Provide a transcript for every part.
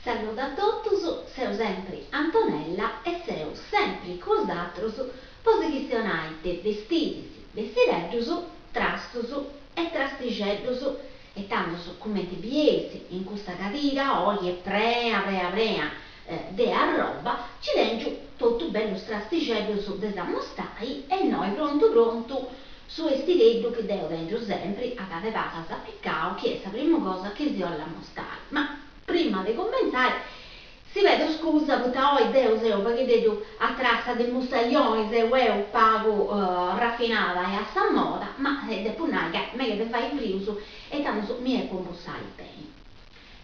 Saludu a totus, seu sempri Antonella e seu sempri cun osatrus po si chistionai de bestiris, bestireddus, trastus e trastixeddus e tandus cumenti bieis in custa cadira oi est prena prena prena de arroba, nci tengiu totu bellus trastixeddus de s'ammostai e innoi prontu prontu su 'estireddu chi deu tengiu sempri a cad'e palas apicau chi est sa primu cosa chi si 'ollu ammostai. Ma prima de cumentzai si pedu scusa poita oi deu seu u' pagheddeddu a trassa de mustaionis seu 'eu pagu rafinada e a sa moda ma depu nai ca megat de fai frius e tandus mi 'epu imbussai beni.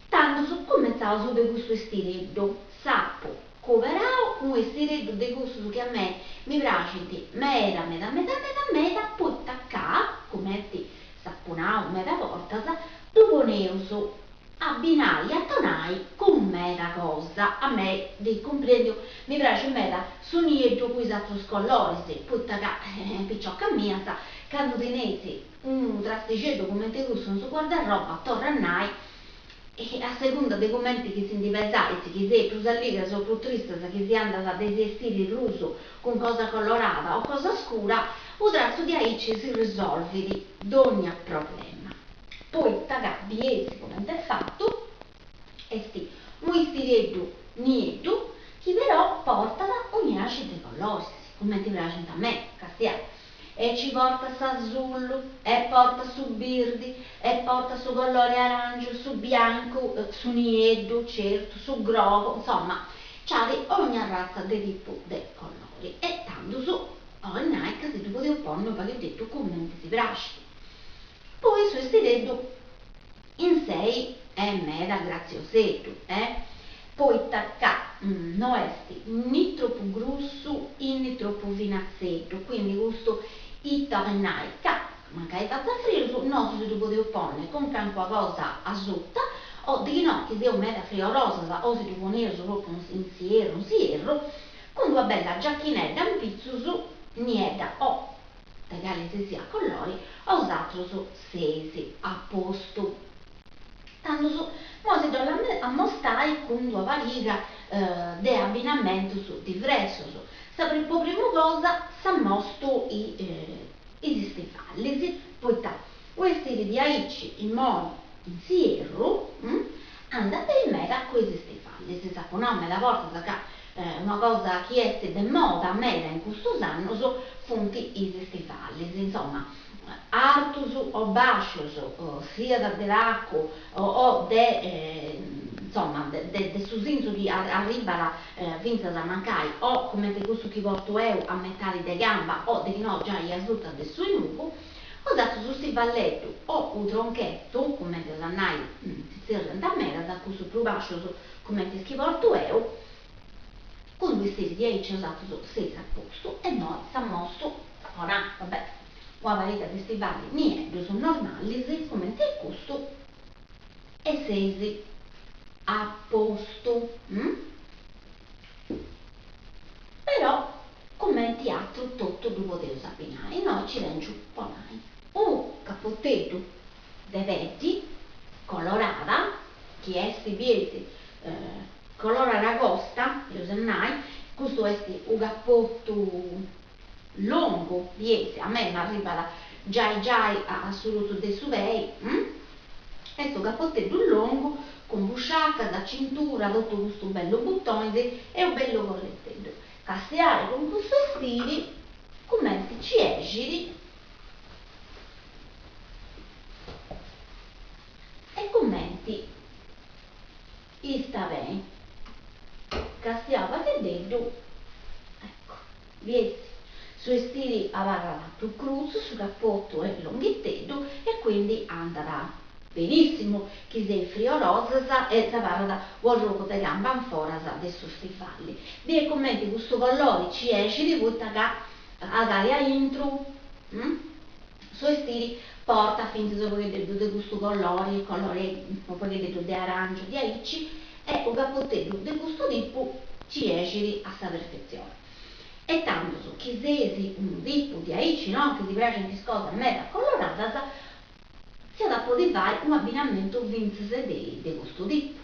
Tandus cumentzaus de custu 'estireddu, s'apu cuberau unu 'estireddu de cussus chi a mei mi praxint meda meda meda meda meda poita ca, cumenti s'apu nau meda bortas, ddu poneus abbinai e atonai cun meda cosa, a mei, dd'eis cumprendiu, mi praxit meda su nieddu cun is atrus coloris, poita ca, piciocas mias, candu teneis unu trastixeddu cumenti cussu in su guardarroba, torru a nai, a segunda de cumenti chi si ndi pesais, chi seis prus alligras o prus tristas, chi si andat de si 'estiri prus cun cosa colorada o cosa scura, unu trastu diaici si risolvit dònnia problema. Poita ca bieis cumenti est fatu, est unu 'estireddu nieddu chi però portat un'iaxi de coloris, cumenti praxint a mei, castiai. E ci portat s'asullu, e portat su birdi, e portat su colori arangiu, su biancu, su nieddu, certu, su grogu, insomma, nc'at ogna arratza de tipu de colori. E tandus, 'olit nai ca si ddu podeus ponni unu pagheddeddu cumenti si praxit. Poi su 'estireddu in sei est meda gratzioseddu, eh! Poita ca no est ni tropu grussu e ni tropu finatzeddu, quindi custu ita 'olit nai ca mancai fatzat frius nosu si ddu podeus ponni cun calincuna cosa asuta o deghinò chi seus meda friorosas o si ddu poneus propriu in s'ierru in s'ierru cun d'una bella giachinedda in pitzus niedda o de cali si siat colori, osatrus seis a postu. Tandus, moi si ddu 'ollu ammostai cun d'una pariga de abbinamentus divressus. Sa po primu cosa s'ammostu is stivallis, poita unu 'estiri diaici immoi in s'ierru andat beni meda cun is stivallis. S'apu nau meda bortas ca Una cosa chi est de moda meda in custus annus funt is stivallis, insoma, artus o bàscius, siat de tacu o de insoma de su sinzu chi arribat fintzas mancai o cumenti cussu chi portu 'eu a metadi de gamba o deghinò giai asuta de su 'enugu, osatrus su stivalleddu o u tronchettu, cumenti eus a nai si tzerriant medas, cussus prus bàscius Cumenti is chi portu 'eu, cun d'u 'estiri diaici osatrus seis a postu e immoi s'ammostu, ora, va bè, una pariga de stivallis nieddus normalis cumenti e custu e seis a postu, però cumenti atru totu ddu podeus abbinai, innoi ci tengiu po nai unu capoteddu de peddi colorada, chi est bieis color aragosta, eus a nai, custu est u' capotu longu, bieis, a mei m'arribat giai giai a su rutu de su pei, est u' capoteddu longu cun busciacas, cintura, totu custu bellu butonis e u' bellu colleteddu. Castiai cun custu 'estiri cumenti ci 'exit E cumenti istat beni. Castiau pagheddeddu, ecco, bieis, su 'estiri abarrat prus crutzu, su capotu est longhiteddu e quindi andat benissimu chi seis friorosas e s'abarrat u' arrogu de gamba in foras de su stivalli. Bieis cumenti custu colori ci 'exit poita ca agari aintru Su 'estiri portat fintzas unu pagheddeddu de custu colori, colori unu pagheddeddu de arangiu diaici, e unu capoteddu de custu tipu ci 'exit a sa perfetzioni. E tandus, chi seis unu tipu diaici, no, chi si praxint is cosas meda coloradas, s'iat a podi fai unu abbinamentu fintzas de custu tipu.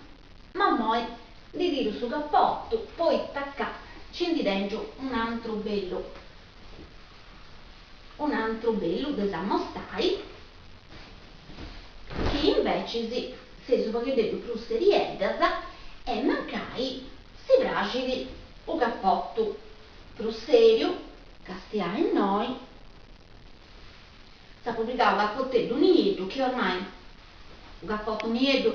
Ma immoi. Ndi tiru su capotu poita ca ci ndi tengiu un'antru bellu, un'antru bellu de s'ammostai, chi invecis seis u' pagheddeddu prus serieddas e mancai si praxit u' capotu prus seriu, castiai innoi, S'apu pigau capoteddu nieddu chi ormai u capotu nieddu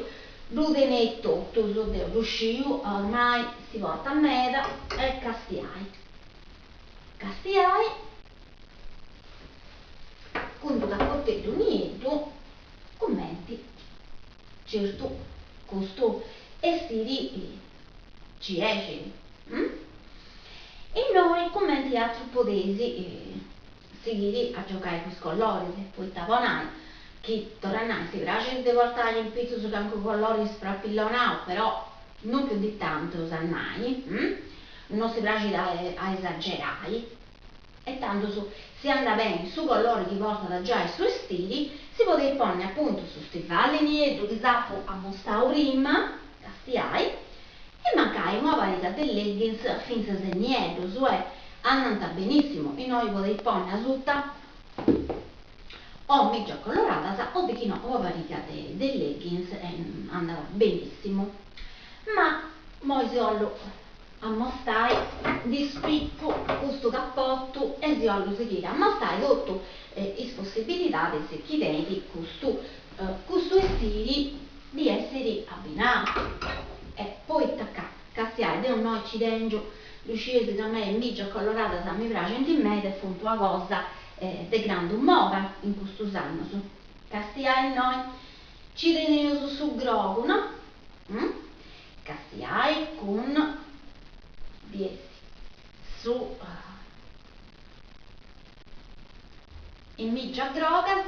ddu teneis totus, deu ddu sciu, ormai si portat meda e castiai, castiai cun d'u capoteddu nieddu cumenti certu custu 'estiri ci 'exit. Innoi cumenti atru podeis sighiri a giogai cun is colloris, poita po nai chi, torru a nai, si praxit de portai in pitzus cancu collori sprapillonau, però non più di tantu eus a nai, non si praxit a esagerai, e tandus si andat beni su collori chi portat giai su 'estiri, si podit ponni apuntu su stivali nieddu chi s'apu ammostau prima, castiai, E mancai una pariga de leggings fintzas e nieddus e andant benissimu, innoi podeis ponni asuta o mìgias coloradas o de chi no una pariga de leggings e andat benissimu. Ma moi si 'ollu ammostai, ndi spicu custu capotu e si 'ollu sighiri a ammostai totu is possibilidadis chi tenit custu custu 'estiri di essiri abbinau e poita ca castiai deu innoi ci tengiu ddu scieis ca a mei is mìgias coloradas mi praxint meda e funt una cosa de grandu moda in custus annus castiai innoi ci teneus su grogu no castiai cun di essi su Is mìgias grogas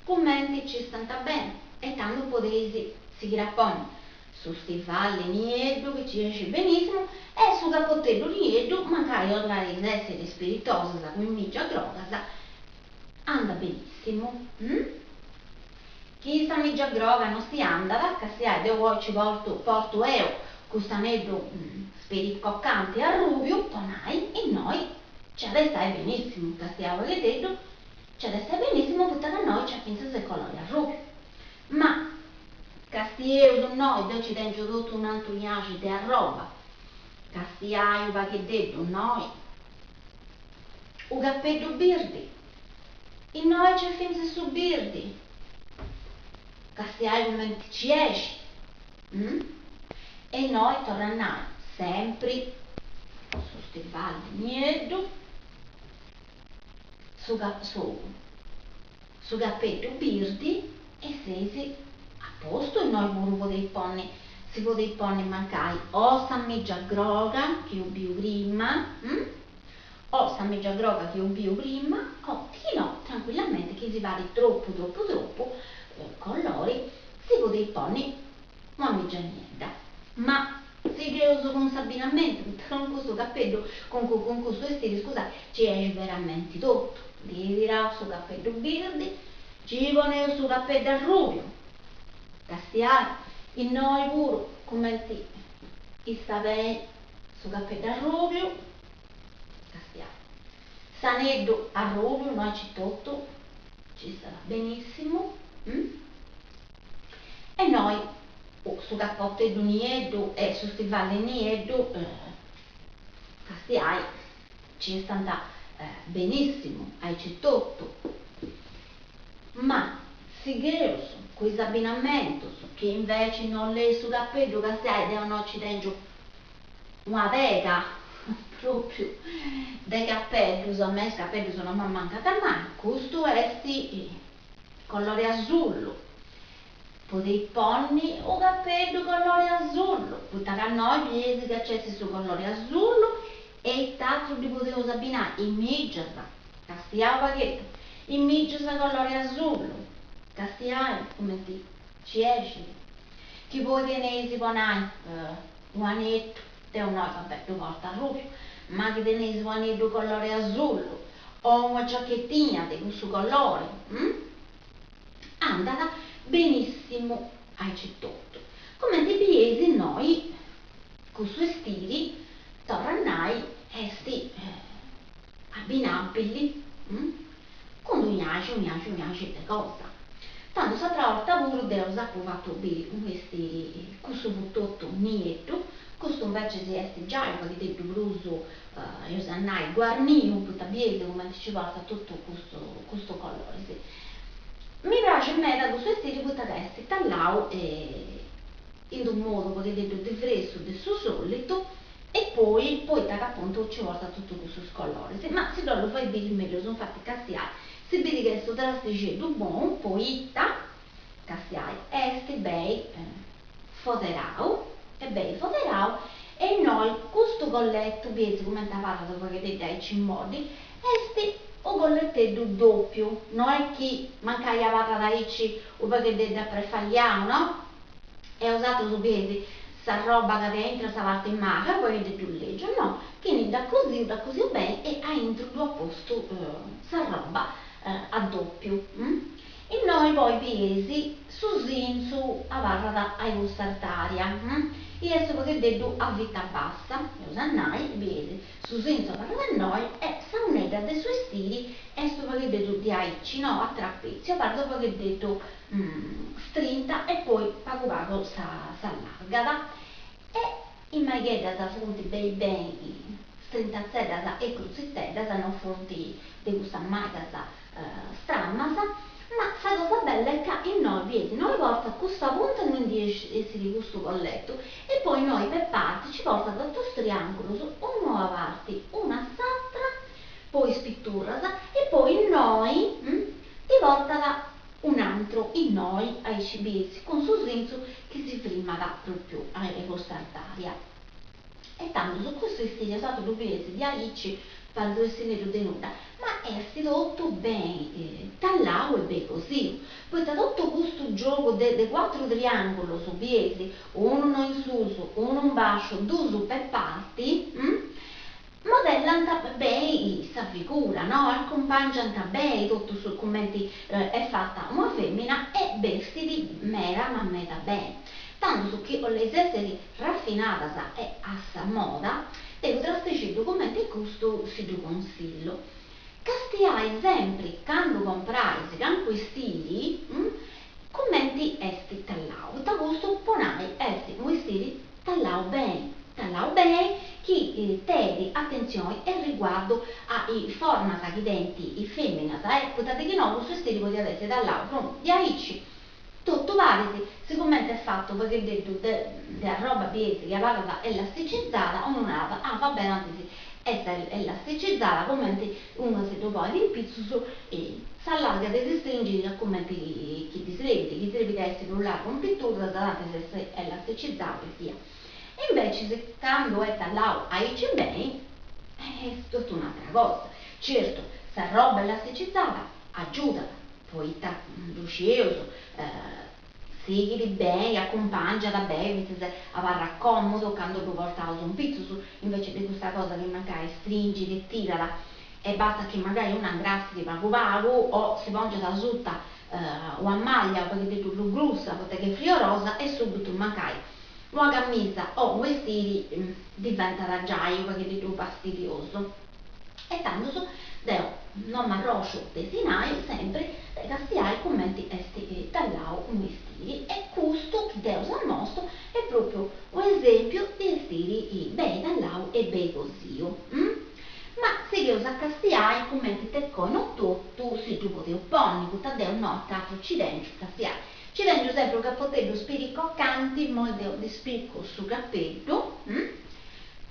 cumenti ci stant beni e tandu podeis sighiri a ponni su stivali nieddu chi ci 'exit benissimu e su capoteddu nieddu mancai 'ollais essiri spiritosas cun is mìgias grogas andat benissimu. Chi sa mìgia groga no si andat, castiai deu poi ci portu portu 'eu cust'aneddu spiricoccanti arrubiu po nai innoi Nci at a istai benissimu, castiai u' pagheddeddu, nci at a istai benissimu poita ca innoi nc'at fintzas de colori arrubiu. Ma castieus innoi, deu nci tengiu totu un'antru iaxi de arroba, castiai u' pagheddeddu innoi, u' capeddu birdi, innoi nc'est fintzas su birdi, castiai cumenti nci 'exit. E innoi torru a nai, sempri su stivali nieddu, su su su capeddu birdi e seis a postu, innoi puru podeis ponni, si podeis ponni mancai o sa mìgia groga chi eus biu prima, o sa mìgia groga chi eus biu prima, o chi no, trancuillamenti, chi si parit tropu tropu tropu colori, si podit ponni una mìgia niedda. Ma sigheus cun s'abbinamentu, poita cun custu capeddu, cun cun custu 'estiri, scusai, nci 'exit veramenti totu. Ndi tiraus su capeddu birdi, nci poneus su capeddu arrubiu, castiai, innoi puru cumenti istat beni su capeddu arrubiu, castiai, s'aneddu arrubiu, innoi nci totu, nci istat benissimu E innoi su capoteddu nieddu e su stivali nieddu, castiai, nci istant benissimu aici totu. Ma sigheus cun is abbinamentus, chi inveci no 'oleis su capeddu, castiai, deu innoi nci tengiu una pega propriu de capeddus, a mei is capeddus no m'ammancant mai, custu est colori asullu, podeis ponni u' capeddu colori asullu, poita ca innoi bieis ca nc'est su colori asullu e it'atru ddi podeus abbinai, is mìgias, castiai u' pagheddu, is mìgias colori asullu, castiai cumenti nci 'exit, chi poi teneis po nai u' aneddu, deu innoi va bè ddu portu arrubiu, ma chi teneis u' aneddu colori asullu o una giachetina de cussu colori, andat benissimu aici totu. Cumenti bieis innoi. gnaxu gnaxu de cosa. Tandu s'atra 'orta puru deu s'apu fatu biri unu 'estiri, cussu fut totu nieddu, custu invecis est giai u' paghiteddu prus, eus a nai, guarniu, poita bieis cumenti ci portat totu custu custus coloris. Mi praxit meda custu 'estiri poita ca est tallau in d'unu modu u' paghiteddu diversu de su solitu e poi poita ca apuntu ci portat totu cussus coloris, ma si dd'ollu fai biri mellus, infati castiai, si biri ca est u' trastixeddu bonu, poita, castiai, est bei foderau, est bei foderau e innoi custu colletu, bieis cumenti abarrat u' paghiteddu aici moddi, est u' colleteddu doppiu, no est chi mancai abarrat aici u' paghiteddu aprefalliau, no? E 'osatrus bieis s'arroba ca de aintru a sa parti manca, u' paghiteddu lègiu, no, chini dd'at cosiu dd'at cosiu beni e aintru ddu at postu s'arroba a doppiu. Innoi poi bieis su sintzu abarrat a custa artària i est u' paghiteddu a vita bassa, eus a nai, bieis su sintzu abarrat innoi e sa 'unedda de su 'estiri est u' paghiteddu diaici, no, a trapetziu, abarrat u' paghiteddu strinta e poi pagu pagu s'allargat e is maigheddas funt beni beni strintatzeddas e crutziteddas, no funt de cussas maigas stramas, ma sa cosa bella est ca innoi bieis, innoi portat custa punta innui ndi essit custu colletu e poi innoi po parti ci portat dus triangulus, unu a una parti unu a s'atra po is piturras e poi innoi ndi portat un'antru innoi aici bieis cun su sintzu chi si frimat propriu a custa artaria. E tandus custu 'estiri 'osatrus ddu bieis diaici parit unu 'estireddu de nudda, ma est totu beni tallau e beni cosiu, poita totu custu giogu de de cuatru triangulus, bieis, unu innoi in susu, unu in basciu, dus po parti, modellant beni sa figura, no, acumpangiant beni totu su cumenti est fata una femina e bestit meda ma meda beni. Tandus chi 'olleis essiri rafinadas e a sa moda, deu trastixeddu cumenti custu si ddu consillu. Castiai sempri candu comprais cancu 'estiri cumenti est tallau, poita custu po nai est unu 'estiri tallau beni, tallau beni chi tenit atentzioni e riguardu a is formas chi tenint is feminas e poita de chi no custu 'estiri podiat essi tallau prus diaici Totu paris, sigumenti est fatu u' pagheddeddu de de arroba bieis chi abarrat elasticizada, unu narat, ah va bè tantis est elasticizada cumenti unu si ddu ponit in pitzus e s'allargat e si stringit a cumenti chi ddi srebit, chi srebit a essi prus largu in piturras, tantis est elasticizau e via. E invecis candu est tallau aici beni est totu un'atera cosa. Certu, s'arroba elasticizada agiudat, poita ddu scieus, sighit beni, acumpangiat beni, fintzas abarrat còmodu candu ddu portaus in pitzus, invece de custa cosa chi mancai stringit e tirat e bastat chi mancai una ingrassit pagu pagu o si pongiat asuta una maglia u' paghiteddu prus grussa poita chi est friorosa e subitu mancai una camisa o unu 'estiri diventat giai u' paghiteddu fastidiosu. E tandus deu no m'arrosciu de si nai sempri de castiai cumenti est tallau unu 'estiri e custu chi deu s'ammostu est propriu u' esempiu de 'estiri beni tallau e beni cosiu. Ma sigheus a castiai cumenti tecoi no totu si ddu podeus ponni, poita deu innoi atru ci tengiu, castiai, ci tengiu sempri u' capoteddu spiricoccanti, immoi deu ndi spiccu su capeddu,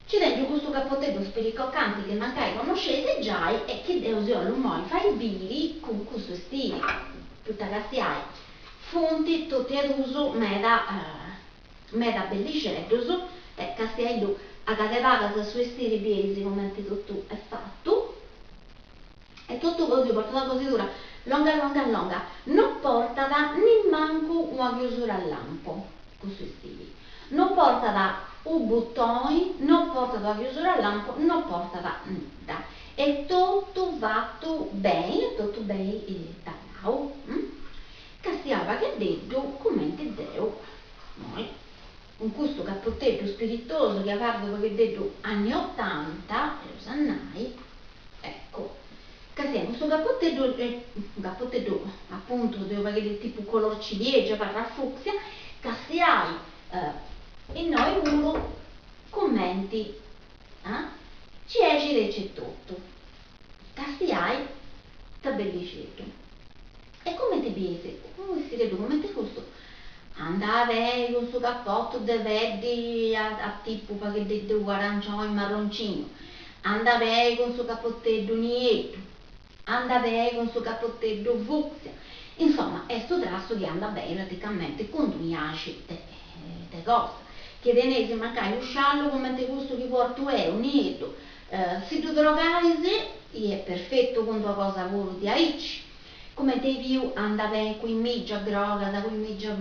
Ci tengiu custu capoteddu spiricoccanti chi mancai connosceis giai e chi deu si 'ollu immoi fai biri cun custu 'estiri, poita castiai, funt totu e duus meda meda bellixeddus e castiaiddu a ca de pagas su 'estiri bieis cumenti totu est fatu, est totu cosiu, portat una cosidura longa longa longa, no portat nimancu una chiusura a lampu custu 'estiri No portat u butoni, no portat una chiusura a lampu, no portat nudda. Est totu fatu beni, est totu beni tallau. Castiai u' pagheddeddu cumenti deu, immoi, cun custu capoteddu spiritosu chi abarrat u' pagheddeddu anni otanta, eus a nai, eccu. Castiai, custu capoteddu est unu capoteddu apuntu de unu pagheddu tipu color ciliegia barra fucsia, castiai innoi puru cumenti nci 'exit aici etotu, castiai ita bellixeddu. E cumenti bieis unu bestireddu cumenti custu andat beni cun su capotu de peddi a tipu pagheddeddu arancioni marroncinu, andat beni cun su capoteddu nieddu, andat beni cun su capoteddu fucsia, insoma est unu trastu chi andat beni praticamenti cun dogna de de cosa. Chi teneis mancai unu sciallu cumenti custu chi portu 'eu, nieddu, si ddu trogais i est perfetu cun d'una cosa puru diaici. Cumenti eis biu andat beni cun is mìgias grogas, cun is mìgias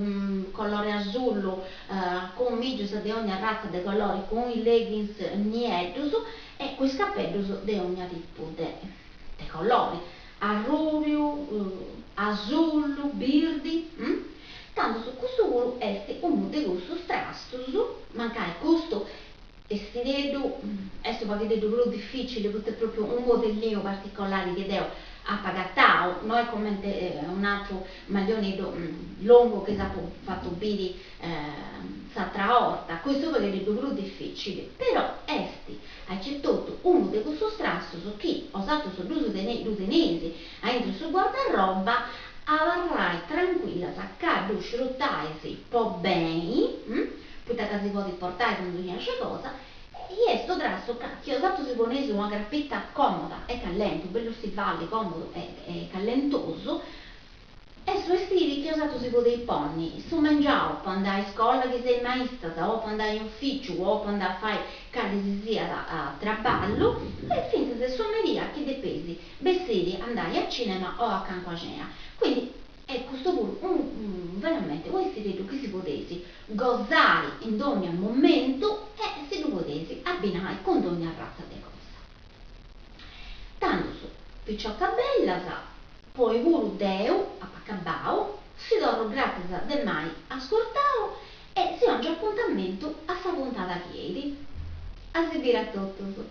colori asullu, cun mìgias de ogna arratza de colori, cun is leggings nieddus e cun is capeddus de ogna tipu de de colori, arrubiu, asullu, birdi. Tandus custu puru est unu de cussus trastus, mancai custu Bestireddu est unu pagheddeddu prus dificili poita est propriu unu modellinu particolari chi deu apu agatau, no est comente un'atru maglioneddu longu chi s'apu fatu biri s'atra 'orta, custu unu pagheddeddu prus dificili, però est aici etotu unu de cussus trastus chi 'osatrus ddus ddu teneis aintru su guardarroba, abarrai trancuillas ca ddu scirutais po beni poita ca si podit portai cun dogna cosa, e est unu trastu ca chi 'osatrus si poneis una crapita comoda e callenti, unu bellu stivali comodu e callentosu, est unu bestiri chi 'osatrus si podeis ponni su mengianu po andai a iscola chi seis maistas o po andai in uficiu o po andai a fai cali si siat traballu e fintzas su meria chi depeis bessiri andai a cinema o a calincuna cena. Quindi est custu puru unu veramente unu bestireddu chi si podeis gosai in dogna momentu e si ddu podeis abbinai cun dogna arratza de cosa. Tandus, piciocas bellas, po oi puru deu apu acabau, si torru gràtzias de m'ai ascurtau e si 'ongiu apuntamentu a sa puntada chi 'enit. A si biri a totus!